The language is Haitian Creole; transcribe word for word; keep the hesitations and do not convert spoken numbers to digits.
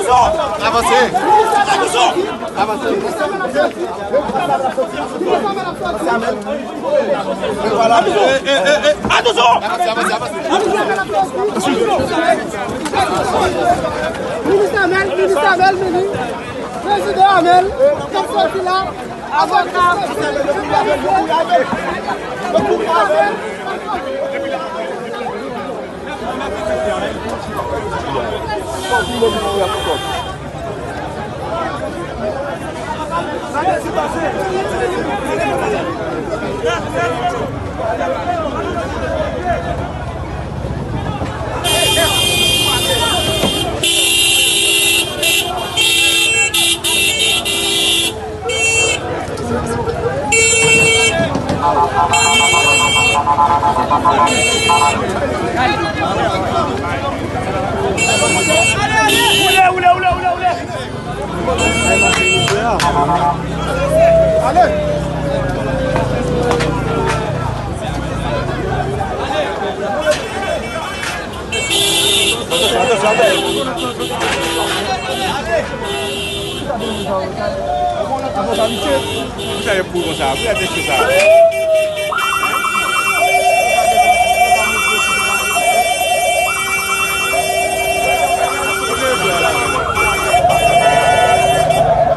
Avanse. Avanse. Avanse. Avanse. Avanse. Avanse. Minis Amel, minis Amel vini. Prezidan Amel, k ap sòti la. Avoka. Pou sa yo pou konsa, pou y ap teste sa.